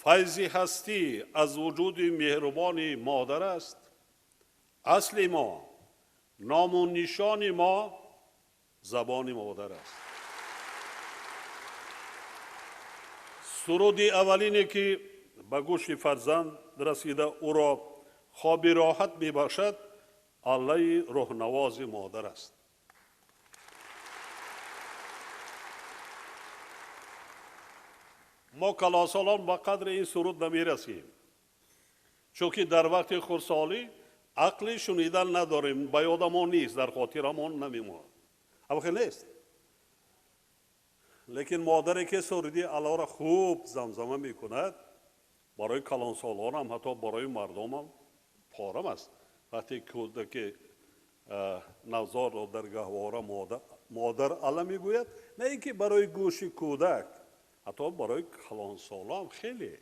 Файзи ҳастӣ аз вуҷуди меҳрубони модар аст. Асли мо, ному нишони мо забони модар аст. Суруди аввалине ки ба гӯши фарзанд расида ӯро хоби роҳат мебахшад, аллаи рӯҳнавози модар аст. Мо калонсолон ба қадри ин суруд намерасем, чунки дар вақти хурдсолӣ ақли шунидан надорем, ба ёдамон нест, дар хотирамон намемонад. Аммо хел нест. Лекин модаре ки суруди аллоро хуб замзама мекунад, барои калонсолонам, ҳатто барои мардумам порам аст. Вақте кӯдаки навзодро дар гаҳвора модар алла мегӯяд, на ин ки барои гӯши кӯдак, ҳатто барои калонсолам хеле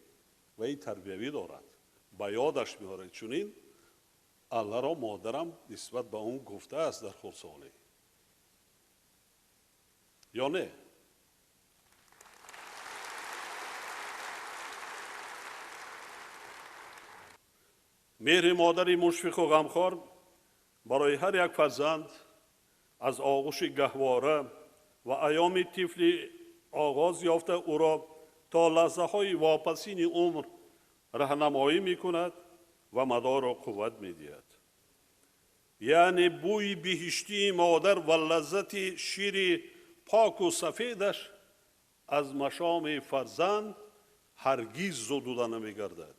вай тарбиявӣ дорад, ба ёдаш меорад. Чунин алларо модарам нисбат ба он гуфтааст дар хурдсолӣ. Ё не? Меҳри модари мушфиқу ғамхор барои ҳар як фарзанд аз оғӯши гаҳвора ва айёми тифли оғоз ёфта ӯро то лаҳзаҳои вопасини умр раҳнамоӣ мекунад ва мадорро қувват медиҳад. Яъне бӯи биҳиштии модар ва лаззати шири поку сафедаш аз машоми фарзанд ҳаргиз зудуда намегардад.